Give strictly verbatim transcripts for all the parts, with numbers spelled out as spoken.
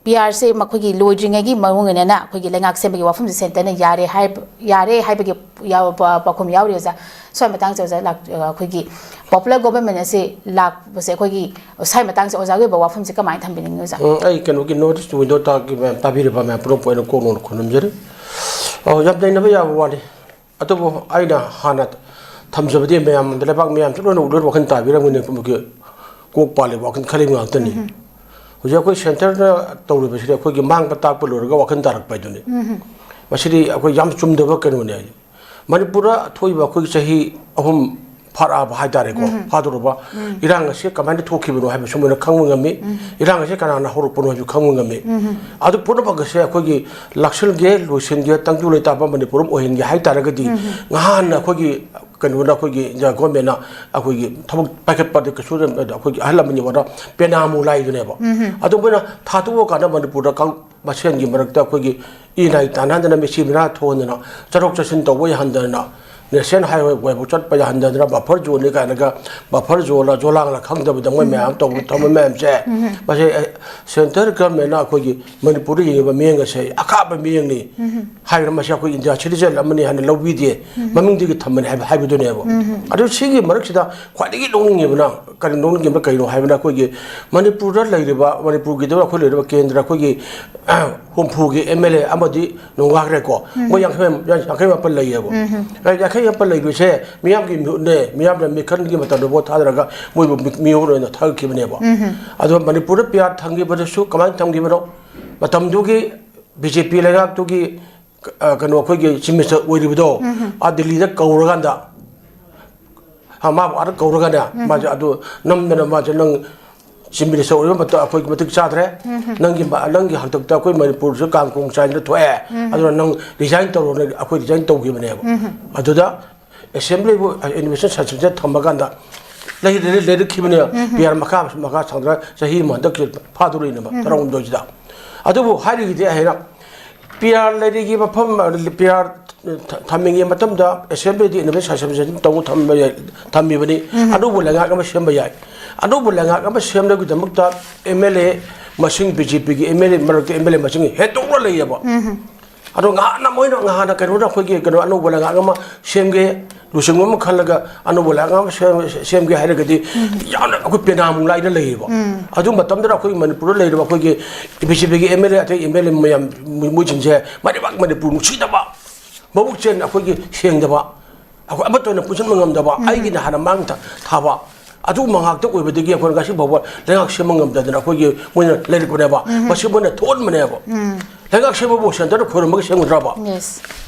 ꯄꯤ ꯑꯥꯔꯁꯦ ꯃꯈꯣꯏꯒꯤ ꯂꯣꯏꯗ꯭ꯔꯤꯉꯩꯒꯤ ꯃꯑꯣꯡ ꯑꯣꯏꯅꯅ ꯑꯩꯈꯣꯏꯒꯤ ꯂꯩꯉꯥꯛ ꯁꯦꯝꯕꯒꯤ ꯋꯥꯐꯝꯁꯦ ꯁꯦꯟꯇꯔꯅ ꯌꯥꯔꯦ ꯍꯥꯏꯕ, ꯌꯥꯔꯦ ꯍꯥꯏꯕꯒꯤ ꯌꯥꯎꯕ ꯄꯥꯎꯈꯨꯝ ꯌꯥꯎꯔꯤ ꯑꯣꯖꯥ꯫ ꯁ꯭ꯋꯥꯏ ꯃꯇꯥꯡꯁꯦ ꯑꯣꯖꯥ, ꯂꯥꯛ-, ꯑꯩꯈꯣꯏꯒꯤ ꯄꯣꯄꯨꯂꯔ ꯒꯣꯚꯔꯟꯃꯦꯟ ꯑꯁꯤ ꯂꯥꯛꯄꯁꯦ ꯑꯩꯈꯣꯏꯒꯤ ꯁ꯭ꯋꯥꯏ ꯃꯇꯥꯡꯁꯦ ꯑꯣꯖꯥꯒꯤ ꯑꯣꯏꯕ ꯋꯥꯐꯝꯁꯦ ꯀꯃꯥꯏꯅ ꯊꯝꯕꯤꯅꯤꯡꯉꯤ ꯑꯣꯖꯥ? ꯎꯝ, ꯑꯩ ꯀꯩꯅꯣꯒꯤ ꯅꯣꯔꯠ ꯏꯁ ꯋꯤꯟꯗꯣ ꯇꯥꯛꯀꯤ ꯃꯌꯥꯝ ꯇꯥꯕꯤꯔꯤꯕ ꯃꯌꯥꯝ ꯄꯨꯝꯅꯃꯛꯄꯨ ꯑꯩꯅ ꯀꯣꯛ ꯅꯧꯅ ꯈꯨꯔꯨꯝꯖꯔꯤ꯫ ꯑꯣ, ꯌꯥꯝ ꯅꯩꯅꯕ ꯌꯥꯕ ꯋꯥꯅꯤ꯫ ꯑꯗꯨꯕꯨ ꯑꯩꯅ ꯍꯥꯟꯅ ꯊꯝꯖꯕꯗꯤ ꯃꯌꯥꯝꯗ, ꯂꯩꯕꯥꯛ ꯃꯌꯥꯝꯁꯨ ꯂꯣꯏꯅ, ꯂꯣꯏꯅ ꯋꯥꯈꯜ ꯇꯥꯕꯤꯔꯝꯒꯅꯤ, ꯀꯣꯛ ꯄꯥꯜꯂꯤꯕ ꯋꯥꯈꯜ ꯈꯜꯂꯤꯕ ꯉꯥꯛꯇꯅꯤ꯫ ꯍꯧꯖꯤꯛ ꯑꯩꯈꯣꯏ ꯁꯦꯟꯇꯔꯅ ꯇꯧꯔꯤꯕꯁꯤꯗꯤ ꯑꯩꯈꯣꯏꯒꯤ ꯃꯥꯡꯕ ꯇꯥꯛꯄ ꯂꯣꯏꯔꯒ ꯋꯥꯈꯜ ꯇꯥꯔꯛꯄ ꯍꯥꯏꯗꯨꯅꯤ꯫ ꯃꯁꯤꯗꯤ ꯑꯩꯈꯣꯏ ꯌꯥꯝ ꯆꯨꯝꯗꯕ ꯀꯩꯅꯣꯅꯦ꯫ ꯃꯅꯤꯄꯨꯔꯗ ꯊꯣꯛꯏꯕ ꯑꯩꯈꯣꯏꯒꯤ ꯆꯍꯤ ꯑꯍꯨꯝ ꯐꯥꯔꯛꯑꯕ ꯍꯥꯏꯇꯥꯔꯦꯀꯣ, ꯐꯥꯗꯣꯔꯕ ꯏꯔꯥꯡ ꯑꯁꯤ ꯀꯃꯥꯏꯅ ꯊꯣꯛꯈꯤꯕꯅꯣ ꯍꯥꯏꯕꯁꯨ ꯃꯣꯏꯅ ꯈꯪꯕ ꯉꯝꯃꯤ꯫ ꯏꯔꯥꯡ ꯑꯁꯤ ꯀꯅꯥꯅ ꯍꯧꯔꯛꯄꯅꯣ ꯍꯥꯏꯕꯁꯨ ꯈꯪꯕ ꯉꯝꯃꯤ꯫ ꯑꯗꯨ ꯄꯨꯝꯅꯃꯛ ꯑꯁꯦ ꯑꯩꯈꯣꯏꯒꯤ ꯂꯥꯛꯁꯤꯟꯒꯦ, ꯂꯣꯏꯁꯤꯟꯒꯦ, ꯇꯪꯗꯨ ꯂꯩꯇꯥꯕ ꯃꯅꯤꯄꯨꯔ ꯑꯃ ꯑꯣꯏꯍꯟꯒꯦ ꯍꯥꯏ ꯇꯥꯔꯒꯗꯤ, ꯉꯍꯥꯟꯅ ꯑꯩꯈꯣꯏꯒꯤ ꯀꯩꯅꯣꯅ, ꯑꯩꯈꯣꯏꯒꯤ ꯏꯟꯗꯤꯌꯥ ꯒꯣꯔꯃꯦꯟꯅ ꯑꯩꯈꯣꯏꯒꯤ ꯊꯕꯛ ꯄꯥꯏꯈꯠꯄꯗ ꯀꯩꯁꯨ ꯑꯩꯈꯣꯏꯒꯤ ꯑꯍꯜ ꯂꯃꯟꯒꯤ ꯋꯥꯗ ꯄꯦꯅꯥꯃꯨ ꯂꯥꯏꯗꯨꯅꯦꯕ꯫ ꯑꯗꯨ ꯃꯣꯏꯅ ꯊꯥꯗꯣꯛꯑꯀꯥꯟꯗ ꯃꯅꯤꯄꯨꯔꯗ ꯀꯥꯡ ꯃꯁꯦꯟꯒꯤ ꯃꯔꯛꯇ ꯑꯩꯈꯣꯏꯒꯤ ꯏ ꯅꯥꯏ ꯇꯥꯟꯅꯍꯟꯗꯅ, ꯃꯤꯁꯤ ꯃꯤꯅꯥ ꯊꯣꯛꯍꯟꯗꯅ, ꯆꯠꯊꯣꯛ ꯆꯠꯁꯤꯟ ꯇꯧꯕ ꯌꯥꯍꯟꯗꯗꯅ, ꯅꯦꯁꯅꯦꯜ ꯍꯥꯏꯋꯦ ꯋꯥꯏꯐꯥꯎ ꯆꯠꯄ ꯌꯥꯍꯟꯗꯗꯅ, ꯕꯐꯔ ꯖꯣꯟꯅꯤ ꯀꯥꯏꯅꯒ ꯕꯐꯔ ꯖꯣꯟꯂ ꯖꯣꯂꯥꯡꯂ ꯈꯪꯗꯕꯗ ꯃꯣꯏ ꯃꯌꯥꯝ ꯇꯧꯕ ꯊꯝꯕ ꯃꯌꯥꯝꯁꯦ, ꯃꯁꯤ, ꯑꯦ, ꯁꯦꯟꯇꯔ ꯒꯔꯃꯦꯟꯅ ꯑꯩꯈꯣꯏꯒꯤ ꯃꯅꯤꯄꯨꯔꯗ ꯌꯦꯡꯉꯤꯕ ꯃꯤꯠꯌꯦꯡ ꯑꯁꯦ ꯑꯈꯥꯕ ꯃꯤꯠꯌꯦꯡꯅꯤ꯫ ꯍꯥꯏꯕꯅ ꯃꯁꯤ ꯑꯩꯈꯣꯏ ꯏꯟꯗꯤꯌꯥ ꯁꯤꯇꯤꯖꯦꯟ ꯑꯃꯅꯤ ꯍꯥꯏꯅ ꯂꯧꯕꯤꯗꯦ, ꯃꯃꯤꯡꯗꯒꯤ ꯊꯝꯕꯅꯤ ꯍꯥꯏꯕ, ꯍꯥꯏꯕꯗꯨꯅꯦꯕ꯫ ꯑꯗꯨ ꯁꯤꯒꯤ ꯃꯔꯛꯁꯤꯗ ꯈ꯭ꯋꯥꯏꯗꯒꯤ ꯅꯣꯛꯅꯤꯡꯉꯤꯕꯅ, ꯀꯔꯤ ꯅꯣꯛꯅꯤꯡꯉꯤꯕꯅ ꯀꯩꯅꯣ ꯍꯥꯏꯕꯅ, ꯑꯩꯈꯣꯏꯒꯤ ꯃꯅꯤꯄꯨꯔꯗ ꯂꯩꯔꯤꯕ, ꯃꯅꯤꯄꯨꯔꯒꯤꯗ ꯑꯩꯈꯣꯏ ꯂꯩꯔꯤꯕ ꯀꯦꯟꯗ꯭ꯔ ꯑꯩꯈꯣꯏꯒꯤ ꯍꯨꯝꯐꯨꯒꯤ ꯑꯦꯝ ꯑꯦꯜ ꯑꯦ ꯑꯃꯗꯤ ꯅꯣꯡꯒꯥꯈ꯭ꯔꯦꯀꯣ꯫ ꯃꯣꯏ ꯌꯥꯡꯈꯩ, ꯌꯥꯡꯈꯩ ꯃꯥꯄꯟ ꯂꯩꯌꯦꯕ꯫ ꯌꯥꯡꯈꯩ ꯃꯥꯄꯟ ꯂꯩꯕꯁꯦ ꯃꯤꯌꯥꯝꯒꯤ ꯃꯤꯍꯨꯠꯅꯦ, ꯃꯤꯌꯥꯝꯅ ꯃꯤꯈꯜꯒꯤ ꯃꯇꯝꯗ ꯚꯣꯠ ꯊꯥꯗꯔꯒ ꯃꯣꯏꯕꯨ ꯃꯤ-, ꯃꯤꯍꯨꯠ ꯑꯣꯏꯅ ꯊꯥꯒꯠꯈꯤꯕꯅꯦꯕ꯫ ꯑꯗꯣ ꯃꯅꯤꯄꯨꯔꯗ ꯄꯤ ꯑꯥꯔ ꯊꯝꯈꯤꯕꯗꯁꯨ ꯀꯃꯥꯏꯅ ꯊꯝꯈꯤꯕꯅꯣ? ꯃꯇꯝꯗꯨꯒꯤ ꯕꯤ ꯖꯦ ꯄꯤ ꯂꯩꯉꯥꯛꯇꯨꯒꯤ, ꯑ, ꯀꯩꯅꯣ, ꯑꯩꯈꯣꯏꯒꯤ ꯆꯤꯐ ꯃꯤꯅꯤꯁꯇꯔ ꯑꯣꯏꯔꯤꯕꯗꯣ, ꯑꯥ ꯗꯤꯜꯂꯤꯗ ꯀꯧꯔꯀꯥꯟꯗ, ꯑ, ꯃꯥꯕꯨ ꯑꯥꯗ ꯀꯧꯔꯒꯅꯦ, ꯃꯥꯁꯦ ꯑꯗꯨ ꯅꯝꯗꯅ ꯃꯥꯁꯦ, "ꯅꯪ ꯆꯤꯐ ꯃꯤꯅꯤꯁꯇꯔ ꯑꯣꯏꯕ ꯃꯇꯝ ꯑꯩꯈꯣꯏꯒꯤ ꯃꯇꯤꯛ ꯆꯥꯗ꯭ꯔꯦ, ꯅꯪꯒꯤ ꯃ-, ꯅꯪꯒꯤ ꯍꯥꯛꯇꯛꯇ ꯑꯩꯈꯣꯏ ꯃꯅꯤꯄꯨꯔꯁꯨ ꯀꯥꯡ ꯈꯣꯡ ꯆꯥꯏꯗꯅ ꯊꯣꯛꯑꯦ, ꯑꯗꯨꯅ ꯅꯪ ꯔꯤꯖꯥꯏꯟ ꯇꯧꯔꯣꯅ" ꯑꯩꯈꯣꯏ ꯔꯤꯖꯥꯏꯟ ꯇꯧꯈꯤꯕꯅꯦꯕ꯫ ꯑꯗꯨꯗ ꯑꯦꯁꯦꯝꯕ꯭ꯂꯤꯕꯨ, ꯑꯦꯗꯃꯤꯅꯤꯁꯇ꯭ꯔꯦꯁꯟ ꯁꯁꯄꯦꯟꯁꯟ ꯊꯝꯃꯀꯥꯟꯗ ꯂꯩ-, ꯂꯩ-, ꯂꯩꯔꯛꯈꯤꯕꯅꯦꯕ꯫ ꯄꯤ ꯑꯥꯔ ꯃꯈꯥ, ꯃꯈꯥ ꯁꯥꯡꯗꯅ ꯆꯍꯤ ꯑꯃ ꯍꯟꯗꯛꯀꯤ ꯐꯥꯗꯣꯔꯛꯏꯅꯦꯕ, ꯇꯔꯥꯍꯨꯝꯗꯣꯏꯁꯤꯗ꯫ ꯑꯗꯨꯕꯨ ꯍꯥꯏꯔꯤꯗꯤ ꯑꯩꯅ ꯄꯤ ꯑꯥꯔ ꯂꯩꯔꯤꯒꯤ ꯃꯐꯝ, ꯄꯤ ꯑꯥꯔ ꯊ-, ꯊꯝꯃꯤꯉꯩ ꯃꯇꯝꯗ ꯑꯦꯁꯦꯝꯕ꯭ꯂꯤꯗꯤ ꯑꯦꯅꯨꯋꯦꯜ ꯁꯦꯁꯟ ꯇꯧ ꯊꯝꯕ ꯌꯥꯏ, ꯊꯝꯃꯤꯕꯅꯤ꯫ ꯑꯅꯧꯕ ꯂꯩꯉꯥꯛ ꯑꯃ ꯁꯦꯝꯕ ꯌꯥꯏ꯫ ꯑꯅꯧꯕ ꯂꯩꯉꯥꯛ ꯑꯃ ꯁꯦꯝꯅꯕꯒꯤꯗꯃꯛꯇ ꯑꯦꯝ ꯑꯦꯜ ꯑꯦ ꯃꯁꯤꯡ, ꯕꯤ ꯖꯦ ꯄꯤꯒꯤ ꯑꯦꯝ ꯑꯦꯜ ꯑꯦ ꯃꯔꯛꯇ ꯑꯦꯝ ꯑꯦꯜ ꯑꯦ ꯃꯁꯤꯡ ꯍꯦꯟꯗꯣꯛꯅ ꯂꯩꯌꯦꯕ꯫ ꯑꯗꯣ ꯉꯍꯥꯟꯅ ꯃꯣꯏꯅ, ꯉꯍꯥꯟꯅ ꯀꯩꯅꯣꯗ ꯑꯩꯈꯣꯏꯒꯤ ꯀꯩꯅꯣ ꯑꯅꯧꯕ ꯂꯩꯉꯥꯛ ꯑꯃ ꯁꯦꯝꯒꯦ, ꯂꯨꯆꯤꯡꯕ ꯑꯃ ꯈꯜꯂꯒ ꯑꯅꯧꯕ ꯂꯩꯉꯥꯛ ꯑꯃ ꯁꯦꯝ-, ꯁꯦꯝꯒꯦ ꯍꯥꯏꯔꯒꯗꯤ ꯌꯥꯝꯅ ꯑꯩꯈꯣꯏ ꯄꯦꯅꯥꯃꯨꯛ ꯂꯥꯏꯗ ꯂꯩꯌꯦꯕ꯫ ꯑꯗꯨ ꯃꯇꯝꯗꯨꯗ ꯑꯩꯈꯣꯏ ꯃꯅꯤꯄꯨꯔꯗ ꯂꯩꯔꯤꯕ ꯑꯩꯈꯣꯏꯒꯤ ꯕꯤ ꯖꯦ ꯄꯤꯒꯤ ꯑꯦꯝ ꯑꯦꯜ ꯑꯦ, ꯑꯇꯩ ꯑꯦꯝ ꯑꯦꯜ ꯑꯦ ꯃꯌꯥꯝ, ꯃꯣꯏꯁꯤꯡꯁꯦ ꯃꯔꯩꯕꯥꯛ ꯃꯅꯤꯄꯨꯔ ꯅꯨꯡꯁꯤꯗꯕ, ꯃꯕꯨꯛ ꯆꯦꯟ ꯑꯩꯈꯣꯏꯒꯤ ꯁꯦꯡꯗꯕ, ꯑꯩꯈꯣꯏ ꯑꯃꯠꯇ ꯑꯣꯏꯅ ꯄꯨꯟꯁꯤꯟꯕ ꯉꯝꯗꯕ, ꯑꯩꯒꯤꯅ ꯍꯥꯟꯅ ꯃꯥꯡ ꯊꯥ-, ꯊꯥꯕ, ꯑꯗꯨꯒꯨꯝꯕ ꯉꯥꯛꯇ ꯑꯣꯏꯕꯗꯒꯤ ꯑꯩꯈꯣꯏꯅ ꯉꯁꯤ ꯐꯥꯎꯕ ꯂꯩꯉꯥꯛ ꯁꯦꯝꯕ ꯉꯝꯗꯗꯅ ꯑꯩꯈꯣꯏꯒꯤ ꯃꯣꯏꯅ ꯂꯩꯔꯛꯄꯅꯦꯕ꯫ ꯃꯁꯤ ꯃꯣꯏꯅ ꯊꯣꯛꯍꯟꯕꯅꯦꯕ꯫ ꯂꯩꯉꯥꯛ ꯁꯦꯝꯕꯕꯨ ꯁꯦꯟꯇꯔꯗ ꯈꯣꯏꯔꯝꯃꯒ ꯁꯦꯝꯒꯗ꯭ꯔꯕ? ꯌꯦꯁ꯫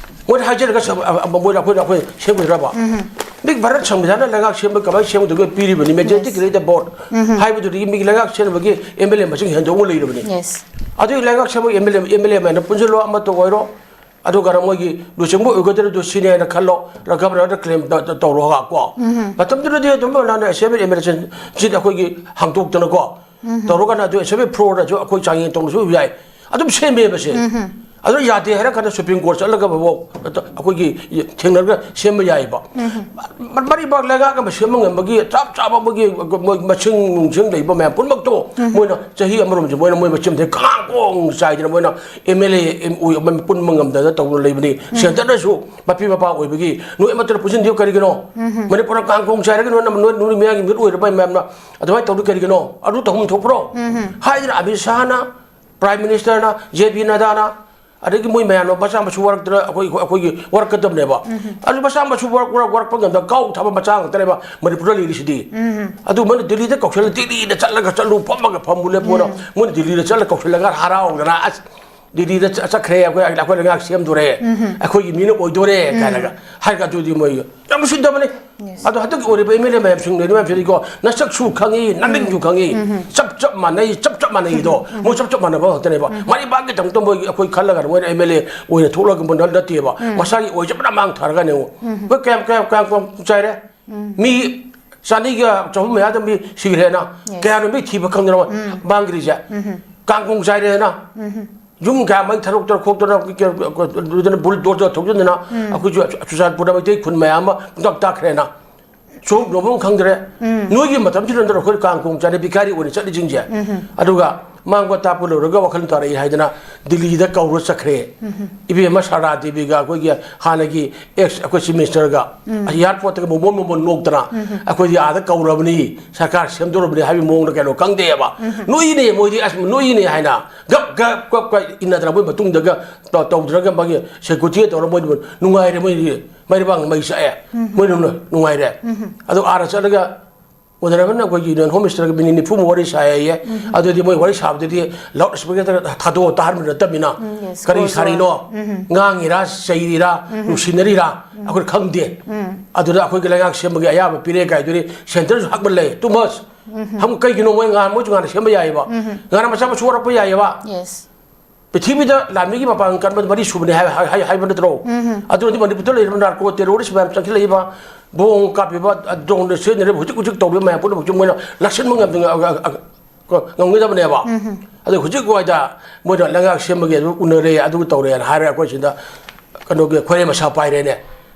ꯃꯣꯏꯅ ꯍꯥꯏꯖꯔꯒ ꯁ-, ꯑ-, ꯑ-, ꯃꯣꯏꯅ ꯑꯩꯈꯣꯏꯅ, ꯑꯩꯈꯣꯏ ꯁꯦꯝꯒꯗ꯭ꯔꯕ? ꯃꯤ ꯚꯥꯔꯠ ꯁꯪꯕꯤꯙꯥꯟꯅ ꯂꯩꯉꯥꯛ ꯁꯦꯝꯕ ꯀꯃꯥꯏꯅ ꯁꯦꯝꯒꯗꯒꯦ ꯄꯤꯔꯤꯕꯅꯤ, ꯃꯦꯖꯣꯔꯤꯇꯤ ꯌꯦꯁ꯫ ꯀ꯭ꯔꯤꯌꯦꯠ ꯕꯣꯔꯗ ꯍꯥꯏꯕꯗꯨꯗꯒꯤ ꯃꯤꯒꯤ ꯂꯩꯉꯥꯛ ꯁꯦꯝꯕꯒꯤ ꯑꯦꯝ ꯑꯦꯜ ꯑꯦ ꯃꯁꯤꯡ ꯍꯦꯟꯗꯣꯛꯅ ꯂꯩꯔꯕꯅꯤ꯫ ꯌꯦꯁ꯫ ꯑꯗꯨꯒꯤ ꯂꯩꯉꯥꯛ ꯁꯦꯝꯕꯒꯤ M L A, M L A ꯃꯌꯥꯝꯅ ꯄꯨꯟꯁꯤꯜꯂꯣ, ꯑꯃꯠꯇ ꯑꯣꯏꯔꯣ, ꯑꯗꯨꯒ ꯃꯣꯏꯒꯤ ꯂꯨꯆꯤꯡꯕ ꯑꯣꯏꯒꯗꯧꯔꯤꯗꯣ ꯁꯤꯅꯦ ꯍꯥꯏꯅ ꯈꯜꯂꯣ, ꯒꯚꯔꯅꯔꯗ ꯀ꯭ꯂꯦꯝ ꯇꯧꯔꯒ ꯀꯣ, ꯃꯇꯝꯗꯨꯗꯗꯤ ꯑꯗꯨꯝ ꯂꯥꯟꯅ ꯑꯦꯁꯦꯝꯕ꯭ꯂꯤ ꯑꯦꯃꯦꯟꯗꯃꯦꯟ ꯁꯤꯠ ꯑꯩꯈꯣꯏꯒꯤ ꯍꯥꯡꯗꯣꯛꯇꯅꯀꯣ ꯇꯧꯔꯒꯅ ꯑꯗꯨ ꯑꯦꯁꯦꯝꯕ꯭ꯂꯤ ꯐ꯭ꯂꯣꯔꯗꯁꯨ ꯑꯩꯈꯣꯏ ꯆꯥꯡꯌꯦꯡ ꯇꯧꯅꯁꯨ ꯌꯥꯏ, ꯑꯗꯨꯝ ꯁꯦꯝꯃꯦꯕ ꯁꯦ꯫ ꯑꯗꯨ ꯌꯥꯗꯦ ꯍꯥꯏꯔ ꯀꯥꯟꯗ ꯁꯨꯄ꯭ꯔꯤꯝ ꯀꯣꯔꯠ ꯆꯠꯂꯒ ꯐꯥꯎ ꯑꯩꯈꯣꯏꯒꯤ ꯊꯦꯡꯅꯔꯒ ꯁꯦꯝꯕ ꯌꯥꯏꯑꯕ꯫ ꯃ-, ꯃꯔꯤꯕꯥꯛ ꯂꯩꯉꯥꯛ ꯑꯃ ꯁꯦꯝꯕ ꯉꯝꯕꯒꯤ ꯆꯞ ꯆꯥꯕ ꯃꯣꯏꯒꯤ ꯃꯣꯏ ꯃꯁꯤꯡ ꯅꯨꯡꯁꯤꯡ ꯂꯩꯕ ꯃꯌꯥꯝ ꯄꯨꯝꯅꯃꯛꯇꯣ ꯃꯣꯏꯅ ꯆꯍꯤ ꯑꯃꯔꯣꯝꯁꯦ ꯃꯣꯏꯅ ꯃꯣꯏ ꯃꯆꯤꯟ ꯃꯊꯤ ꯀꯥꯡ ꯀꯣꯡ ꯆꯥꯏꯗꯅ ꯃꯣꯏꯅ M L A, M O ꯄꯨꯟꯕ ꯉꯝꯗꯅ ꯇꯧꯗꯅ ꯂꯩꯕꯅꯤ꯫ ꯁꯦꯟꯇꯔꯗꯁꯨ ꯃꯄꯤ ꯃꯄꯥ ꯑꯣꯏꯕꯒꯤ ꯅꯣꯏ ꯑꯃꯠꯇꯅ ꯄꯨꯟꯁꯤꯟꯕꯤꯌꯨ ꯀꯔꯤꯒꯤꯅꯣ? ꯃꯅꯤꯄꯨꯔꯗ ꯀꯥꯡ ꯀꯣꯡ ꯆꯥꯏꯔꯒ ꯅꯣꯏꯅ, ꯅꯣꯏ, ꯅꯣꯏ ꯃꯤꯌꯥꯝꯒꯤ ꯃꯤꯍꯨꯠ ꯑꯣꯏꯔꯕ ꯃꯌꯥꯝꯅ ꯑꯗꯨꯃꯥꯏꯅ ꯇꯧꯔꯤ ꯀꯔꯤꯒꯤꯅꯣ? ꯑꯗꯨ ꯇꯧꯐꯝ ꯊꯣꯛꯄ꯭ꯔꯣ? ꯍꯥꯏꯗꯅ ꯑꯃꯤꯠ ꯁꯥꯍꯅ, ꯄ꯭ꯔꯥꯏꯝ ꯃꯤꯅꯤꯁꯇꯔꯅ, ꯖꯦ ꯄꯤ ꯅꯗꯥꯅ, ꯑꯗꯒꯤ ꯃꯣꯏ ꯃꯌꯥꯝꯅ ꯃꯆꯥ ꯃꯁꯨ ꯋꯥꯔꯛꯇꯅ ꯑꯩꯈꯣꯏ, ꯑꯩꯈꯣꯏꯒꯤ ꯋꯥꯔꯛꯀꯗꯕꯅꯦꯕ꯫ ꯑꯗꯨ ꯃꯆꯥ ꯃꯁꯨ ꯋꯥꯔꯛ-, ꯋꯥꯔꯛ-, ꯋꯥꯔꯛꯄ ꯉꯝꯗ ꯀꯥꯎ ꯊꯥꯕ ꯃꯆꯥ ꯉꯥꯛꯇꯅꯦꯕ ꯃꯅꯤꯄꯨꯔꯗ ꯂꯩꯔꯤꯁꯤꯗꯤ꯫ ꯑꯗꯨ ꯃꯣꯏꯅ ꯗꯤꯜꯂꯤꯗ ꯀꯧꯁꯜꯂ, ꯗꯤꯜꯂꯤꯗ ꯆꯠꯂꯒ ꯆꯠꯂꯨ, ꯐꯝꯃꯒ ꯐꯝꯃꯨ ꯂꯦꯞꯄꯨꯅ ꯃꯣꯏꯅ ꯗꯤꯜꯂꯤꯗ ꯆꯠꯂꯒ ꯀꯧꯁꯜꯂꯒ ꯍꯔꯥꯎꯗꯅ, "ꯑꯁ, ꯗꯤꯜꯂꯤꯗ ꯆ-, ꯆꯠꯈ꯭ꯔꯦ, ꯑꯩꯈꯣꯏ, ꯑꯩꯈꯣꯏ ꯂꯩꯉꯥꯛ ꯁꯦꯝꯗꯣꯔꯦ, ꯑꯩꯈꯣꯏꯒꯤ ꯃꯤꯅ ꯑꯣꯏꯗꯣꯔꯦ" ꯀꯥꯏꯅꯒ ꯍꯥꯏꯔꯒ, ꯑꯗꯨꯗꯤ ꯃꯣꯏ ꯌꯥꯝ ꯎꯁꯤꯠꯇꯕꯅꯤ꯫ ꯑꯗꯣ ꯍꯟꯗꯛꯀꯤ ꯑꯣꯏꯔꯤꯕ ꯑꯦꯝ ꯑꯦꯜ ꯑꯦ ꯃꯌꯥꯝꯁꯤꯡ, ꯂꯩꯔꯤꯕ ꯃꯌꯥꯝꯁꯤꯗꯤꯀꯣ, ꯅꯁꯛꯁꯨ ꯈꯪꯉꯤ, ꯅꯃꯤꯡꯁꯨ ꯈꯪꯉꯤ, ꯆꯞ ꯆꯞ ꯃꯥꯟꯅꯩ, ꯆꯞ ꯆꯞ ꯃꯥꯟꯅꯩꯗꯣ꯫ ꯃꯣꯏ ꯆꯞ ꯆꯞ ꯃꯥꯟꯅꯕ ꯉꯥꯛꯇꯅꯦꯕ꯫ ꯃꯔꯤꯕꯥꯛꯀꯤꯗꯃꯛꯇ ꯃꯣꯏ ꯑꯩꯈꯣꯏ ꯈꯜꯂꯒ ꯃꯣꯏꯅ ꯑꯦꯝ ꯑꯦꯜ ꯑꯦ ꯑꯣꯏꯅ ꯊꯣꯛꯂꯒ ꯅꯠꯇꯦꯕ꯫ ꯃꯁꯥꯒꯤ ꯑꯣꯏꯖꯕꯅ ꯃꯥꯡ ꯊꯥꯔꯒꯅꯦ꯫ ꯑꯩꯈꯣꯏ ꯀꯌꯥꯝ, ꯀꯌꯥꯝ, ꯀꯌꯥꯝ, ꯀꯌꯥꯝ ꯆꯥꯏꯔꯦ? ꯃꯤ ꯆꯅꯤꯒ ꯆꯍꯨꯝ ꯃꯌꯥꯗ ꯃꯤ ꯁꯤꯈ꯭ꯔꯦꯅ꯫ ꯀꯌꯥꯅꯣ ꯃꯤ ꯊꯤꯕ ꯈꯪꯗꯅ ꯃꯥꯡꯈ꯭ꯔꯤꯁꯦ? ꯀꯥꯡ ꯀꯣꯡ ꯆꯥꯏꯔꯦꯅ꯫ ꯌꯨꯝ ꯀꯌꯥ ꯃꯩ ꯊꯥꯗꯣꯛꯇꯅ ꯈꯣꯠꯇꯅ, ꯑꯗꯨꯗꯅ ꯕꯨꯜꯗꯣꯖꯔ ꯊꯧꯖꯤꯟꯗꯅ ꯑꯩꯈꯣꯏꯁꯨ ꯆꯨꯔꯆꯥꯟꯄꯨꯔꯗ ꯃꯩꯇꯩ ꯈꯨꯟ ꯃꯌꯥꯝ ꯑꯃ ꯄꯨꯡꯇꯥꯛ ꯇꯥꯛꯈ꯭ꯔꯦꯅ꯫ ꯆꯣꯞꯅꯕ ꯑꯃ ꯈꯪꯗ꯭ꯔꯦ꯫ ꯅꯣꯏꯒꯤ ꯃꯇꯝꯁꯤꯗ ꯅꯠꯇ꯭ꯔꯣ ꯑꯩꯈꯣꯏ ꯀꯥꯡ ꯀꯣꯡ ꯆꯥꯏꯅ ꯕꯤꯈꯥꯔꯤ ꯑꯣꯏꯅ ꯆꯠꯂꯤꯁꯤꯡꯁꯦ? ꯑꯗꯨꯒ ꯃꯥꯡꯕ ꯇꯥꯛꯄ ꯂꯣꯏꯔꯒ ꯋꯥꯈꯜ ꯇꯥꯔꯛꯏ ꯍꯥꯏꯗꯅ ꯗꯤꯜꯂꯤꯗ ꯀꯧꯔ ꯆꯠꯈ꯭ꯔꯦ꯫ ꯏꯕꯦꯝꯃ ꯁꯥꯔꯗꯥ ꯗꯦꯕꯤꯒ ꯑꯩꯈꯣꯏꯒꯤ ꯍꯥꯟꯅꯒꯤ ꯑꯦꯛꯁ ꯑꯩꯈꯣꯏ ꯆꯤꯐ ꯃꯤꯅꯤꯁꯇꯔꯒ ꯑꯦꯌꯥꯔꯄꯣꯔꯠꯇꯒ ꯃꯣꯃꯣꯟ ꯃꯣꯃꯣꯟ ꯅꯣꯛꯇꯅ ꯑꯩꯈꯣꯏꯗꯤ ꯑꯥꯗ ꯀꯧꯔꯕꯅꯤ, ꯁꯔꯀꯥꯔ ꯁꯦꯝꯗꯣꯔꯕꯅꯤ ꯍꯥꯏꯕꯒꯤ ꯃꯑꯣꯡꯗ ꯀꯩꯅꯣ ꯈꯪꯗꯦꯕ꯫ ꯅꯣꯛꯏꯅꯦ ꯃꯣꯏꯗꯤ, ꯑꯁ ꯅꯣꯛꯏꯅꯦ ꯍꯥꯏꯅ ꯒꯞ ꯒꯞ ꯒꯞ ꯒꯞ ꯏꯟꯅꯗꯅ ꯃꯣꯏ ꯃꯇꯨꯡꯗꯒ ꯇꯧ- ꯇꯧꯗ꯭ꯔꯒ ꯃꯥꯒꯤ ꯁꯦꯀ꯭ꯌꯨꯔꯤꯇꯤꯒ ꯇꯧꯔꯒ ꯃꯣꯏ ꯅꯨꯡꯉꯥꯏꯔꯦ, ꯃꯣꯏꯗꯤ ꯃꯩꯔꯕꯥꯡ ꯃꯩ ꯆꯥꯛꯑꯦ꯫ ꯃꯣꯏꯅ ꯅꯨꯡꯉꯥꯏꯔꯦ꯫ ꯑꯗꯣ ꯑꯥꯗ ꯆꯠꯂꯒ ꯎꯅꯔꯕꯅꯤꯅ ꯑꯩꯈꯣꯏꯒꯤ ꯌꯨꯅꯤꯌꯟ ꯍꯣꯝ ꯃꯤꯅꯤꯁꯇꯔꯒ ꯃꯤꯅꯤꯠ ꯅꯤꯐꯨꯃꯨꯛ ꯋꯥꯔꯤ ꯁꯥꯏꯌꯦ꯫ ꯑꯗꯨꯗꯤ ꯃꯣꯏ ꯋꯥꯔꯤ ꯁꯥꯕꯗꯗꯤ ꯂꯥꯎꯠ ꯁ꯭ꯄꯤꯀꯔꯗ ꯊꯥꯗꯣꯛꯑ ꯇꯥꯍꯟꯕ ꯅꯠꯇꯕꯅꯤꯅ ꯀꯔꯤ ꯁꯥꯔꯤꯅꯣ? ꯉꯥꯡꯉꯤꯔꯥ, ꯆꯩꯔꯤꯔꯥ, ꯅꯨꯡꯁꯤꯅꯔꯤꯔꯥ? ꯑꯩꯈꯣꯏ ꯈꯪꯗꯦ꯫ ꯑꯗꯨꯗ ꯑꯩꯈꯣꯏꯒꯤ ꯂꯩꯉꯥꯛ ꯁꯦꯝꯕꯒꯤ ꯑꯌꯥꯕ ꯄꯤꯔꯦ ꯀꯥꯏꯗꯨꯗꯤ ꯁꯦꯟꯇꯔꯁꯨ ꯍꯛꯃꯜꯂꯦ꯫ Too much꯫ ꯍꯝ, ꯀꯩꯒꯤꯅꯣ ꯃꯣꯏ ꯉꯥ-, ꯃꯣꯏꯁꯨ ꯉꯥꯟꯅ ꯁꯦꯝꯕ ꯌꯥꯏꯑꯕ꯫ ꯉꯥꯟꯅ ꯃꯆꯥ ꯃꯁꯨ ꯋꯥꯔꯛꯄ ꯌꯥꯏꯑꯕ꯫ Yes꯫ ꯄ꯭ꯔꯤꯊꯤꯕꯤꯗ ꯂꯥꯟꯃꯤꯒꯤ ꯃꯄꯥꯡꯒꯜ ꯀꯟꯕ ꯃꯔꯤ ꯁꯨꯕꯅꯤ ꯍꯥꯏ-, ꯍꯥꯏ-, ꯍꯥꯏ-, ꯍꯥꯏꯕ ꯅꯠꯇ꯭ꯔꯣ? ꯑꯗꯨꯅꯗꯤ ꯃꯅꯤꯄꯨꯔꯗ ꯂꯩꯔꯤꯕ ꯅꯥꯔꯀꯣ ꯇꯦꯔꯣꯔꯤꯁ ꯃꯌꯥꯝ ꯆꯪꯁꯤꯜꯂꯛꯏꯕ, ꯕꯣꯝ ꯀꯥꯞꯄꯤꯕ, ꯗ꯭ꯔꯣꯟꯗ ꯁꯤꯖꯤꯟꯅꯔꯤꯕ, ꯍꯧꯖꯤꯛ ꯍꯧꯖꯤꯛ ꯇꯧꯔꯤꯕ ꯃꯌꯥꯝ ꯄꯨꯝꯅꯃꯛꯁꯨ ꯃꯣꯏꯅ ꯂꯥꯛꯁꯤꯟꯕ ꯉꯝꯗ-, ꯑ-, ꯑ-, ꯑ-, ꯉꯝꯒꯗꯕꯅꯦꯕ꯫ ꯑꯗꯣ ꯍꯧꯖꯤꯛ ꯋꯥꯏꯗ ꯃꯣꯏꯅ ꯂꯩꯉꯥꯛ ꯁꯦꯝꯕꯒꯤ ꯑꯗꯨ ꯎꯅꯔꯦ, ꯑꯗꯨ ꯇꯧꯔꯦꯅ ꯍꯥꯏꯔꯒ ꯑꯩꯈꯣꯏ ꯁꯤꯗ ꯀꯩꯅꯣꯒꯤ ꯈꯣꯏꯔꯦ ꯃꯁꯥ ꯄꯥꯏꯔꯦꯅꯦ꯫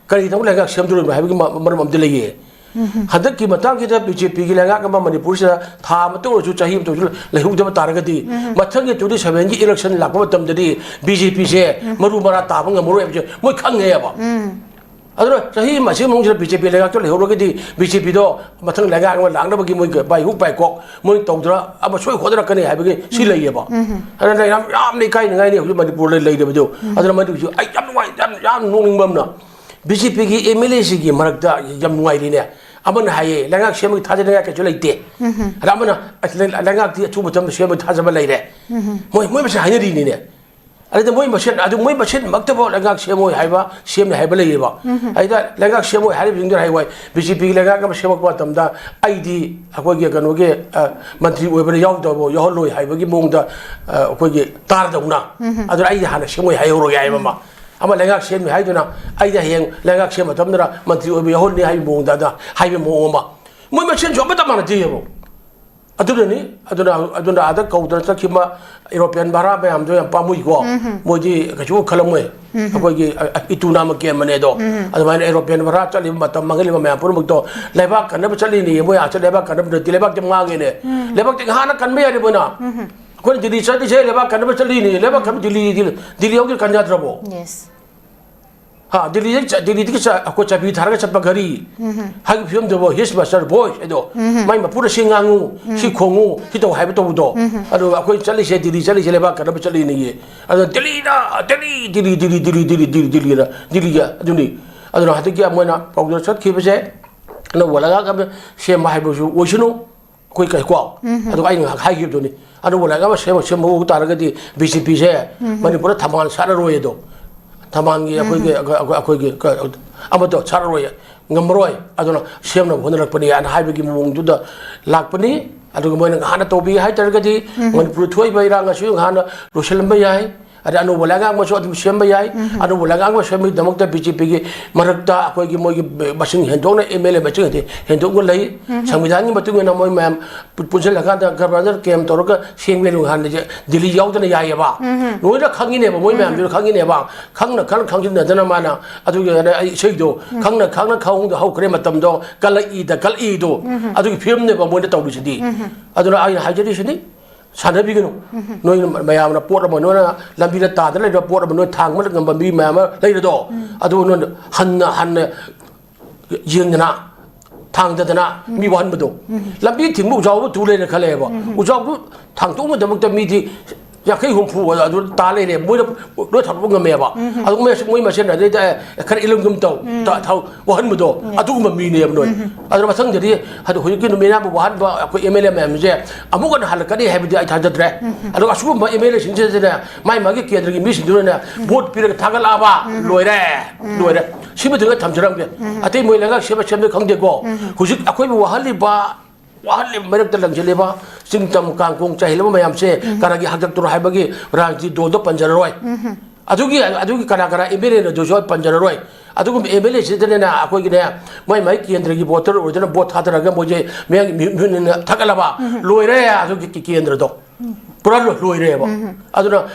ꯀꯔꯤꯗꯧꯕ ꯂꯩꯉꯥꯛ ꯁꯦꯝꯗꯣꯔꯤꯕꯅꯣ ꯍꯥꯏꯕꯒꯤ ꯃ-, ꯃꯔꯝ ꯑꯃꯗꯤ ꯂꯩꯌꯦ꯫ ꯍꯟꯗꯛꯀꯤ ꯃꯇꯥꯡꯁꯤꯗ ꯕꯤ ꯖꯦ ꯄꯤꯒꯤ ꯂꯩꯉꯥꯛ ꯑꯃ ꯃꯅꯤꯄꯨꯔꯁꯤꯗ ꯊꯥ ꯑꯃꯇ ꯑꯣꯏꯔꯁꯨ, ꯆꯍꯤ ꯑꯃꯇ ꯑꯣꯏꯔꯁꯨ ꯂꯩꯍꯧꯗꯕ ꯇꯥꯔꯒꯗꯤ, ꯃꯊꯪꯒꯤ twenty seven ꯒꯤ election ꯂꯥꯛꯄ ꯃꯇꯝꯗꯗꯤ ꯕꯤ ꯖꯦ ꯄꯤꯁꯦ ꯃꯔꯨ ꯃꯔꯥ ꯇꯥꯕ ꯉꯝꯃꯔꯣꯏ ꯍꯥꯏꯕꯁꯦ ꯃꯣꯏ ꯈꯪꯉꯦꯕ꯫ ꯑꯗꯨꯅ ꯆꯍꯤ ꯑꯃꯁꯤꯒꯤ ꯃꯅꯨꯡꯁꯤꯗ ꯕꯤ ꯖꯦ ꯄꯤ ꯂꯩꯉꯥꯛꯇ ꯂꯩꯍꯧꯔꯒꯗꯤ, ꯕꯤ ꯖꯦ ꯄꯤꯗꯣ ꯃꯊꯪ ꯂꯩꯉꯥꯛ ꯑꯃ ꯂꯥꯛꯅꯕꯒꯤ ꯃꯣꯏ ꯕꯥꯏ ꯍꯨꯛ ꯕꯥꯏ ꯀꯣꯛ ꯃꯣꯏ ꯇꯧꯗꯅ ꯑꯃ ꯁꯣꯏ ꯍꯣꯠꯅꯔꯛꯀꯅꯤ ꯍꯥꯏꯕꯒꯤ ꯁꯤ ꯂꯩꯌꯦꯕ꯫ ꯑꯗꯨꯅ ꯌꯥꯝ, ꯌꯥꯝꯅ ꯏꯀꯥꯏꯅꯤꯡꯉꯥꯏꯅꯤ ꯍꯧꯖꯤꯛ ꯃꯅꯤꯄꯨꯔꯗ ꯂꯩꯔꯤꯕꯗꯣ꯫ ꯑꯗꯨꯅ ꯃꯗꯨꯁꯨ ꯑꯩ ꯌꯥꯝ ꯅꯨꯡꯉꯥꯏ-, ꯌꯥꯝ, ꯌꯥꯝ ꯅꯣꯛꯅꯤꯡꯕ ꯑꯃꯅ, ꯕꯤ ꯖꯦ ꯄꯤꯒꯤ ꯑꯦꯝ ꯑꯦꯜ ꯑꯦꯁꯤꯡꯒꯤ ꯃꯔꯛꯇ ꯌꯥꯝ ꯅꯨꯡꯉꯥꯏꯔꯤꯅꯦ꯫ ꯑꯃꯅ ꯍꯥꯏꯌꯦ, "ꯂꯩꯉꯥꯛ ꯁꯦꯝꯕꯒꯤ ꯊꯥꯖꯅꯤꯡꯉꯥꯏ ꯀꯩꯁꯨ ꯂꯩꯇꯦ"꯫ ꯑꯗ ꯑꯃꯅ, "ꯑꯁ, ꯂꯩ-, ꯂꯩꯉꯥꯛꯇꯤ ꯑꯊꯨꯕ ꯃꯇꯝꯗ ꯁꯦꯝꯕꯒꯤ ꯊꯥꯖꯕ ꯂꯩꯔꯦ"꯫ ꯃꯣꯏ, ꯃꯣꯏ ꯃꯁꯦꯟ ꯍꯥꯏꯅꯔꯤꯅꯤꯅꯦ꯫ ꯑꯗꯨꯗ ꯃꯣꯏ ꯃꯁꯦꯟ, ꯑꯗꯨ ꯃꯣꯏ ꯃꯁꯦꯟꯃꯛꯇꯐꯥꯎ ꯂꯩꯉꯥꯛ ꯁꯦꯝꯃꯣꯏ ꯍꯥꯏꯕ, ꯁꯦꯝꯅꯤ ꯍꯥꯏꯕ ꯂꯩꯌꯦꯕ꯫ ꯑꯗ ꯂꯩꯉꯥꯛ ꯁꯦꯝꯃꯣꯏ ꯍꯥꯏꯔꯤꯕꯁꯤꯡꯗꯨꯅ ꯍꯥꯏ ꯋꯥꯏ, "ꯕꯤ ꯖꯦ ꯄꯤꯒꯤ ꯂꯩꯉꯥꯛ ꯑꯃ ꯁꯦꯝꯃꯛꯄ ꯃꯇꯝꯗ ꯑꯩꯗꯤ ꯑꯩꯈꯣꯏꯒꯤ ꯀꯩꯅꯣꯒꯤ, ꯑ, ꯃꯟꯇ꯭ꯔꯤ ꯑꯣꯏꯕꯗ ꯌꯥꯎꯗꯕ, ꯌꯥꯎꯍꯜꯂꯣꯏ" ꯍꯥꯏꯕꯒꯤ ꯃꯑꯣꯡꯗ, ꯑ, ꯑꯩꯈꯣꯏꯒꯤ ꯇꯥꯔꯗꯧꯅ꯫ ꯑꯗꯨꯅ ꯑꯩꯗꯤ ꯍꯥꯟꯅ ꯁꯦꯝꯃꯣꯏ ꯍꯥꯏꯍꯧꯔꯒꯦ ꯍꯥꯏꯕ ꯑꯃ꯫ ꯑꯃ ꯂꯩꯉꯥꯛ ꯁꯦꯝꯃꯤ ꯍꯥꯏꯗꯨꯅ ꯑꯩꯗꯤ ꯍꯌꯦꯡ ꯂꯩꯉꯥꯛ ꯁꯦꯝꯕ ꯃꯇꯝꯗꯅ ꯃꯟꯇ꯭ꯔꯤ ꯑꯣꯏꯕ ꯌꯥꯎꯍꯟꯅꯤ ꯍꯥꯏꯕꯒꯤ ꯃꯑꯣꯡꯗ ꯑꯗ ꯍꯥꯏꯕꯒꯤ ꯃꯑꯣꯡ ꯑꯃ꯫ ꯃꯣꯏ ꯃꯁꯦꯟꯁꯨ ꯑꯃꯠꯇ ꯃꯥꯟꯅꯗꯦꯕ꯫ ꯑꯗꯨꯅꯅꯤ, ꯑꯗꯨꯅ, ꯑꯗꯨꯅ ꯑꯥꯗ ꯀꯧꯗꯅ ꯆꯠꯈꯤꯕ aeroplane ꯚꯔꯥ ꯃꯌꯥꯝꯗꯣ ꯌꯥꯝ ꯄꯥꯝꯃꯨꯏꯀꯣ꯫ ꯃꯣꯏꯗꯤ ꯀꯩꯁꯨ ꯈꯜꯂꯝꯃꯣꯏ꯫ ꯑꯩꯈꯣꯏꯒꯤ, ꯑ, ꯑ, ꯏꯇꯨ ꯅꯥꯃ ꯀꯦꯝꯕꯅꯦ ꯑꯗꯣ꯫ ꯑꯗꯨꯃꯥꯏꯅ aeroplane ꯚꯔꯥ ꯆꯠꯂꯤꯕ ꯃꯇꯝ ꯃꯥꯡꯍꯜꯂꯤꯕ ꯃꯌꯥꯝ ꯄꯨꯝꯅꯃꯛꯇꯣ ꯂꯩꯕꯥꯛ ꯀꯟꯅꯕ ꯆꯠꯂꯤꯅꯦ꯫ ꯃꯣꯏ ꯑꯥ ꯆꯠ ꯂꯩꯕꯥꯛ ꯀꯟꯅꯕ ꯅꯠꯇꯦ, ꯂꯩꯕꯥꯛꯇꯤ ꯉꯥꯡꯉꯦꯅꯦ꯫ ꯂꯩꯕꯥꯛꯇꯤ ꯉꯍꯥꯟꯅ ꯀꯟꯕ ꯌꯥꯔꯦ ꯃꯣꯏꯅ꯫ ꯑꯩꯈꯣꯏꯅ ꯗꯤꯜꯂꯤ ꯆꯠꯂꯤꯁꯦ ꯂꯩꯕꯥꯛ ꯀꯟꯅꯕ ꯆꯠꯂꯤꯅꯤ꯫ ꯂꯩꯕꯥꯛ ꯀꯟꯅꯕ ꯗꯤꯜꯂꯤ, ꯗꯤꯜꯂꯤ, ꯗꯤꯜꯂꯤ ꯌꯧꯗꯤ ꯀꯟ ꯌꯥꯗ꯭ꯔꯕꯣ? ꯌꯦꯁ꯫ ꯍꯥ, ꯗꯤꯜꯂꯤꯗꯒꯤ ꯆ-, ꯗꯤꯜꯂꯤꯗꯒꯤ ꯆ-, ꯑꯩꯈꯣꯏ ꯆꯥꯕꯤ ꯊꯥꯔꯒ ꯆꯠꯄ ꯒꯥꯔꯤ ꯍꯥꯏꯒꯤ ꯐꯤꯕꯝꯗꯨꯕꯨ, "His master voice" ꯍꯥꯏꯗꯣ, ꯃꯥꯏ ꯃꯄꯨꯅ ꯁꯤ ꯉꯥꯡꯉꯨ, ꯁꯤ ꯈꯣꯡꯉꯨ, ꯁꯤ ꯇꯧ ꯍꯥꯏꯕ ꯇꯧꯕꯗꯣ꯫ ꯑꯗꯣ ꯑꯩꯈꯣꯏ ꯆꯠꯂꯤꯁꯦ, ꯗꯤꯜꯂꯤ ꯆꯠꯂꯤꯁꯦ ꯂꯩꯕꯥꯛ ꯀꯟꯅꯕ ꯆꯠꯂꯤꯅꯦꯌꯦ꯫ ꯑꯗꯣ ꯗꯤꯜꯂꯤꯗ, ꯗꯤꯜꯂꯤ, ꯗꯤꯜꯂꯤ, ꯗꯤꯜꯂꯤ, ꯗꯤꯜꯂꯤ, ꯗꯤꯜꯂꯤ, ꯗꯤꯜꯂꯤꯅ, ꯗꯤꯜꯂꯤꯒ ꯑꯗꯨꯅꯤ꯫ ꯑꯗꯨꯅ ꯍꯟꯗꯛꯀꯤ ꯃꯣꯏꯅ ꯄꯥꯎꯗ ꯆꯠꯈꯤꯕꯁꯦ ꯑꯅꯧꯕ ꯂꯩꯉꯥꯛ ꯑꯃ ꯁꯦꯝꯕ ꯍꯥꯏꯕꯁꯨ ꯑꯣꯏꯁꯅꯨ꯫ ꯑꯩꯈꯣꯏ ꯀꯩꯀꯣ, ꯑꯗꯨꯒ ꯑꯩꯅ ꯉꯥꯏꯍꯥꯛ ꯍꯥꯏꯈꯤꯕꯗꯨꯅꯤ, ꯑꯅꯧꯕ ꯂꯩꯉꯥꯛ ꯑꯃ ꯁꯦꯝ-, ꯁꯦꯝꯍꯧ ꯇꯥꯔꯒꯗꯤ ꯕꯤ ꯖꯦ ꯄꯤꯁꯦ ꯃꯅꯤꯄꯨꯔꯗ ꯊꯝꯕꯥꯜ ꯁꯥꯠꯂꯔꯣꯏ ꯑꯗꯣ, ꯊꯝꯕꯥꯜꯒꯤ ꯑꯩꯈꯣꯏꯒꯤ, ꯑꯩꯈꯣꯏꯒꯤ ꯀ-, ꯑꯃꯠꯇ ꯁꯥꯠꯂꯔꯣꯏ, ꯉꯝꯃꯔꯣꯏ꯫ ꯑꯗꯨꯅ ꯁꯦꯝꯅꯕ ꯍꯣꯠꯅꯔꯛꯄꯅꯤ ꯍꯥꯏꯅ ꯍꯥꯏꯕꯒꯤ ꯃꯑꯣꯡꯗꯨꯗ ꯂꯥꯛꯄꯅꯤ꯫ ꯑꯗꯨꯒ ꯃꯣꯏꯅ ꯉꯍꯥꯟꯅ ꯇꯧꯕꯤꯒꯦ ꯍꯥꯏ ꯇꯥꯔꯒꯗꯤ ꯃꯅꯤꯄꯨꯔꯗ ꯊꯣꯛꯏꯕ ꯏꯔꯥꯡ ꯑꯁꯤ ꯉꯍꯥꯟꯅ ꯂꯣꯏꯁꯤꯜꯂꯝꯕ ꯌꯥꯏ꯫ ꯑꯗꯩ ꯑꯅꯧꯕ ꯂꯩꯉꯥꯛ ꯑꯃꯁꯨ ꯑꯗꯨꯝ ꯁꯦꯝꯕ ꯌꯥꯏ꯫ ꯑꯅꯧꯕ ꯂꯩꯉꯥꯛ ꯑꯃ ꯁꯦꯝꯕꯒꯤꯗꯃꯛꯇ ꯕꯤ ꯖꯦ ꯄꯤꯒꯤ ꯃꯔꯛꯇ ꯑꯩꯈꯣꯏꯒꯤ ꯃꯣꯏꯒꯤ ꯃꯁꯤꯡ ꯍꯦꯟꯗꯣꯛꯅ, ꯑꯦꯝ ꯑꯦꯜ ꯑꯦ ꯃꯁꯤꯡ ꯍꯦꯟꯗꯣꯛ-, ꯍꯦꯟꯗꯣꯛꯅ ꯂꯩ꯫ ꯁꯪꯕꯤꯙꯥꯟꯒꯤ ꯃꯇꯨꯡ ꯏꯟꯅ ꯃꯣꯏ ꯃꯌꯥꯝ ꯄꯨ-, ꯄꯨꯟꯁꯤꯜꯂꯀꯥꯟꯗ ꯒꯕꯔꯅꯔ ꯀꯦꯝ ꯇꯧꯔꯒ ꯁꯦꯝꯒꯦ ꯍꯥꯟꯅ ꯗꯤꯜꯂꯤ ꯌꯥꯎꯗꯅ ꯌꯥꯏꯑꯕ꯫ ꯂꯣꯏꯅ ꯈꯪꯉꯤꯅꯦꯕ, ꯃꯣꯏ ꯃꯌꯥꯝꯗꯨꯅ ꯈꯪꯉꯤꯅꯦꯕ꯫ ꯈꯪꯅ ꯈꯪ-, ꯈꯪꯖꯤꯟꯅꯗꯅ ꯃꯥꯅ ꯑꯗꯨꯒꯤ ꯑꯩ ꯏꯁꯩꯗꯣ ꯈꯪꯅ ꯈꯪꯅ ꯈꯪꯍꯧꯗ ꯍꯧꯈ꯭ꯔꯦ ꯃꯇꯝꯗꯣ ꯀꯜꯂꯛꯏꯗ ꯀꯜꯂꯛꯏꯗꯣ꯫ ꯑꯗꯨꯒꯤ ꯐꯤꯕꯝꯅꯦꯕ ꯃꯣꯏꯅ ꯇꯧꯔꯤꯁꯤꯗꯤ꯫ ꯑꯗꯨꯅ ꯑꯩꯅ ꯍꯥꯏꯖꯔꯤꯁꯤꯅꯤ, ꯁꯥꯟꯅꯕꯤꯒꯅꯨ꯫ ꯅꯣꯏ ꯃꯌꯥꯝꯅ ꯄꯣꯠ ꯑꯃ, ꯅꯣꯏꯅ ꯂꯝꯕꯤꯗ ꯇꯥꯗꯅ ꯂꯩꯕ ꯄꯣꯠ ꯑꯃ ꯅꯣꯏ ꯊꯥꯡꯕ ꯉꯝꯕ ꯃꯤ ꯃꯌꯥꯝ ꯑꯃ ꯂꯩꯔꯗꯣ, ꯑꯗꯨ ꯅꯣꯏ ꯍꯟꯅ ꯍꯟꯅ ꯌꯦꯡꯗꯅ, ꯊꯥꯡꯗꯗꯅ ꯃꯤ ꯋꯥꯍꯟꯕꯗꯣ꯫ ꯂꯝꯕꯤ ꯊꯤꯡꯕ ꯎꯖꯥꯎꯗꯨ ꯇꯨ ꯂꯩꯔꯦ ꯈꯜꯂꯦꯕ꯫ ꯎꯖꯥꯎꯗꯨ ꯊꯥꯡꯗꯣꯛꯅꯕꯗꯃꯛꯇ ꯃꯤꯗꯤ ꯌꯥꯡꯈꯩ ꯍꯨꯝꯐꯨ ꯑꯗꯨ ꯇꯥ ꯂꯩꯔꯦ꯫ ꯃꯣꯏꯅ ꯂꯣꯏ ꯊꯥꯗꯣꯛꯄ ꯉꯝꯃꯦꯕ꯫ ꯑꯗꯨ ꯃꯣꯏ, ꯃꯣꯏ ꯃꯁꯦꯟ ꯑꯗꯩꯗ, ꯑꯦ, ꯈꯔ ꯏꯜꯂꯨꯝ ꯏꯜꯂꯨꯝ ꯇꯧ, ꯇ-, ꯊꯥꯎ ꯋꯥꯍꯟꯕꯗꯣ, ꯑꯗꯨꯒꯨꯝꯕ ꯃꯤꯅꯦꯕ ꯅꯣꯏ꯫ ꯑꯗꯨꯅ ꯃꯊꯪꯗꯗꯤ, ꯑꯗꯣ ꯍꯧꯖꯤꯛꯀꯤ ꯅꯨꯃꯤꯠ ꯑꯌꯥꯝꯕ ꯋꯥꯍꯟꯕ ꯑꯩꯈꯣꯏ ꯑꯦꯝ ꯑꯦꯜ ꯑꯦ ꯃꯌꯥꯝꯁꯦ ꯑꯃꯨꯛ ꯍꯟꯅ ꯍꯜꯂꯛꯀꯅꯤ ꯍꯥꯏꯕꯗꯤ ꯑꯩ ꯊꯥꯖꯗ꯭ꯔꯦ꯫ ꯑꯗꯨꯒ ꯑꯁꯤꯒꯨꯝꯕ ꯑꯦꯝ ꯑꯦꯜ ꯑꯦꯁꯤꯡꯁꯤꯗꯅꯦ, ꯃꯥꯏ ꯃꯥꯒꯤ ꯀꯦꯟꯗ꯭ꯔꯒꯤ ꯃꯤꯁꯤꯡꯗꯨꯅꯅꯦ, ꯚꯣꯠ ꯄꯤꯔꯒ ꯊꯥꯒꯠꯂꯛꯑꯕ, ꯂꯣꯏꯔꯦ, ꯂꯣꯏꯔꯦ꯫ ꯁꯤꯃ ꯊꯝꯖꯔꯝꯒꯦ꯫ ꯑꯇꯩ ꯃꯣꯏ ꯂꯩꯉꯥꯛ ꯁꯦꯝꯕ ꯁꯦꯝꯗꯦ ꯈꯪꯗꯦꯀꯣ꯫ ꯍꯧꯖꯤꯛ ꯑꯩꯈꯣꯏꯕꯨ ꯋꯥꯍꯜꯂꯤꯕ ꯋꯥꯍꯜꯂꯤꯕ ꯃꯔꯛꯇ ꯂꯪꯁꯤꯜꯂꯤꯕ ꯆꯤꯡ ꯇꯝ ꯀꯥꯡ ꯀꯣꯡ ꯆꯥꯏꯍꯜꯂꯤꯕ ꯃꯌꯥꯝꯁꯦ ꯀꯅꯥꯒꯤ ꯍꯥꯛꯇꯛꯇꯅꯣ ꯍꯥꯏꯕꯒꯤ ꯔꯥꯖꯅꯤꯇꯤ ꯗꯣꯟꯗꯣ ꯄꯟꯖꯔꯔꯣꯏ꯫ ꯑꯗꯨꯒꯤ, ꯑꯗꯨꯒꯤ ꯀꯅꯥ ꯀꯅꯥ ꯑꯦꯝ ꯑꯦꯜ ꯑꯦꯅꯣꯗꯨꯁꯨ ꯑꯩ ꯄꯟꯖꯔꯔꯣꯏ꯫ ꯑꯗꯨꯒꯨꯝꯕ ꯑꯦꯝ ꯑꯦꯜ ꯑꯦꯁꯤꯗꯅꯦ ꯑꯩꯈꯣꯏꯒꯤꯅꯦ, ꯃꯥꯏ ꯃꯥꯏ ꯀꯦꯟꯗ꯭ꯔꯒꯤ ꯚꯣꯇꯔ ꯑꯣꯏꯗꯅ ꯚꯣꯠ ꯊꯥꯗꯔꯒ ꯃꯣꯏꯁꯦ ꯃꯤꯌꯥꯝꯒꯤ ꯃꯤ-, ꯃꯤꯍꯨꯠꯅꯤꯅ ꯊꯥꯒꯠꯂꯕ ꯂꯣꯏꯔꯦ꯫ ꯑꯗꯨꯒꯤ ꯀꯦ-, ꯀꯦꯟꯗ꯭ꯔꯗꯣ ꯄꯨꯔꯥ ꯂꯣꯏ-, ꯂꯣꯏꯔꯦꯕ꯫ ꯑꯗꯨꯅ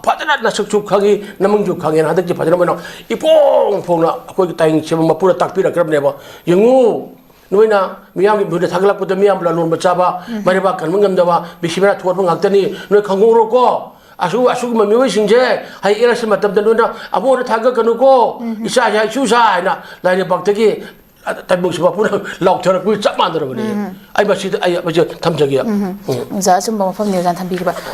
ꯐꯖꯅ ꯅꯁꯛꯁꯨ ꯈꯪꯉꯤ, ꯅꯃꯤꯡꯁꯨ ꯈꯪꯉꯦꯅ ꯍꯟꯗꯛꯇꯤ ꯐꯖꯅ ꯃꯣꯏꯅ ꯏꯐꯣꯡ ꯐꯣꯡꯅ ꯑꯩꯈꯣꯏꯒꯤ ꯇꯥꯏꯅꯤꯡ ꯁꯦꯝꯕ ꯃꯄꯨꯅ ꯇꯥꯛꯄꯤꯔꯛꯈ꯭ꯔꯕꯅꯦꯕ꯫ ꯌꯦꯡꯉꯨ, ꯅꯣꯏꯅ ꯃꯤꯌꯥꯝꯒꯤ ꯃꯤꯍꯨꯠꯅ ꯊꯥꯒꯠꯂꯛꯄꯗ ꯃꯤꯌꯥꯝ ꯂꯂꯣꯟꯕ ꯆꯥꯕ, ꯃꯔꯩꯕꯥꯛ ꯀꯟꯕ ꯉꯝꯗꯕ, ꯃꯤꯁꯤ ꯃꯤꯔꯥ ꯊꯣꯛꯍꯟꯕ ꯉꯥꯛꯇꯅꯤ꯫ ꯅꯣꯏ ꯈꯪꯍꯧꯔꯣꯀꯣ꯫ ꯑꯁꯨ-, ꯑꯁꯤꯒꯨꯝꯕ ꯃꯤꯑꯣꯏꯁꯤꯡꯁꯦ ꯍꯌꯦꯡ election ꯃꯇꯝꯗ ꯅꯣꯏꯅ ꯑꯃꯨꯛ ꯍꯟꯅ ꯊꯥꯒꯠꯀꯅꯨꯀꯣ, ꯏꯆꯥ ꯏꯆꯥ ꯏꯁꯨ ꯏꯆꯥ ꯍꯥꯏꯅ ꯂꯥꯏꯔꯩꯕꯥꯛꯇꯒꯤ ꯇꯥꯏꯕꯪ ꯁꯤꯕ ꯄꯨꯝꯅꯃꯛ ꯂꯥꯎꯊꯔꯛꯄꯒ ꯆꯞ ꯃꯥꯟꯅꯔꯕꯅꯤ꯫ ꯑꯩ ꯃꯁꯤꯗ ꯑꯩ ꯃꯁꯤ ꯊꯝꯖꯒꯦ꯫ ꯎꯝ꯫ ꯑꯣꯖꯥ, ꯑꯆꯨꯝꯕ ꯋꯥꯐꯝꯅꯤ ꯑꯣꯖꯥꯅ ꯊꯝꯕꯤꯈꯤꯕ꯫